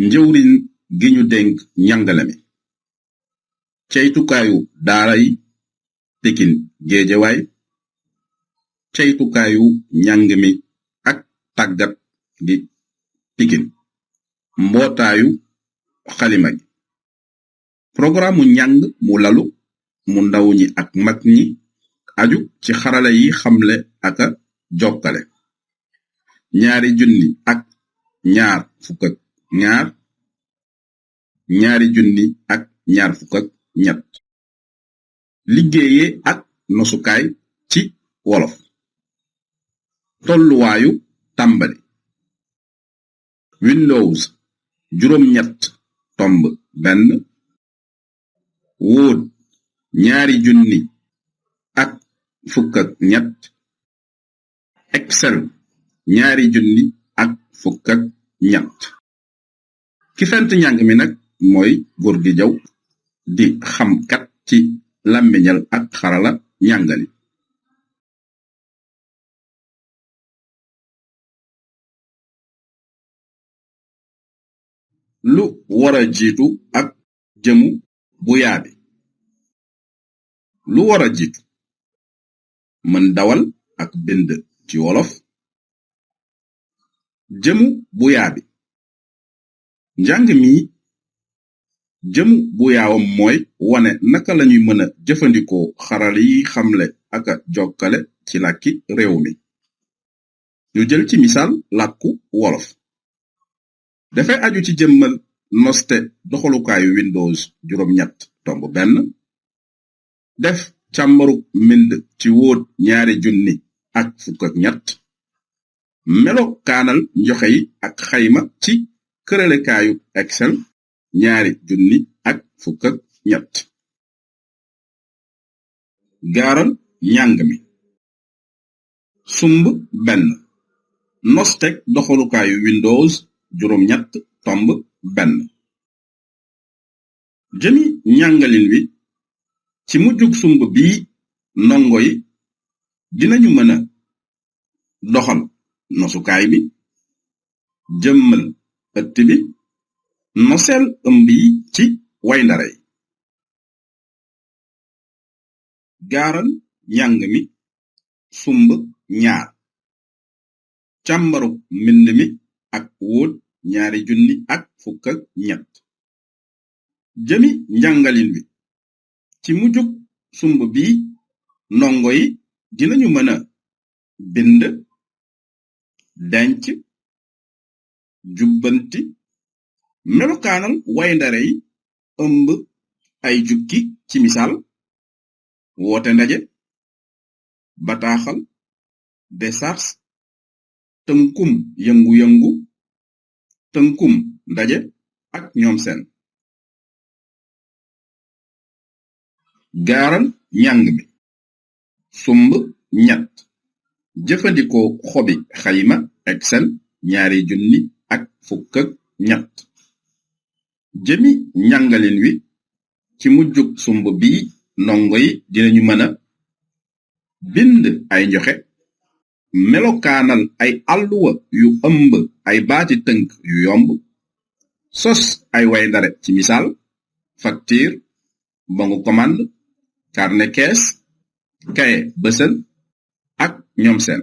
njëwriñ gi ñu dénk njàngale mi ceytukaayu daara yi Pikin Géejawaay ceytukaayu njàng mi ak tàggat gi Pikin mbootaayu xalima gi programu njàng mu lalu mu ndaw ñi ak mag ñi aju ci xarala yi xamle ak jokkale 2000 ak ñaar fukk ak ñaar 2000 ak ñaar fukk ak ñett liggéeye ak nosukaay ci wolof tolluwaayu tàmbali Windows juróom-ñett tomb benn Word 2000 ak fukk ak ñett Excel 2000 ak fukk ak ñett ki fent njàng mi nag mooy Gorgui Diaw di xamkat ci làmmiñal ak xarala njàngali lu wara jiitu ak jëmu bu yaabi lu wara jiitu mën dawal ak bind ci wolof jëmu bu yaabi njàng mi jëmu bu yaawam mooy wane naka lañuy mëna jëfandikoo xarala yi xamle ak jokkale ci làkki réew mi ñu jël ci misaal làkku wolof dafay aju ci jëmmal noste doxalukaayu Windows juróom-ñett tomb benn def càmbaruk mbind ci Word 2000 ak fukk ak ñett melo kaanal njoxe yi ak xayma ci këralekaayu Excel 2000 ak fukk ak ñett gaaral njàng mi sumb benn nostek doxalukaayu Windows juróom-ñett tomb benn jëmi njàngalin wi ci mujjug sumb bii ndongo yi dinañu mëna doxal nosukaay bi jëmmal ëtt bi noseel ëmb yi ci wayndare yi gaaral njàng mi sumb ñaar càmbaruk mbind mi ak Word 2000 ak fukk ak ñett jëmi njàngalin wi ci mujjug sumb bi ndongo yi dinañu mëna bind denc jubbanti melokaanal wayndare yi ëmb ay jukki ci misaal woote ndaje bataaxal décharge tënkum yëngu-yëngu tënkum ndaje ak ñoom seen gaaral njàng mi sumb ñett jëfandikoo xobi xayma Excel 2000 ak fukk ak ñett jëmi njàngalin wi ci mujjug sumb bii ndongo yi dinañu mëna bind ay njoxe melokaanal ay àlluwa yu ëmb ay baati tënk yu yomb sos ay wayndare ci misaal facture bongu commande carnet caisse kaye bësël ak ñoom seen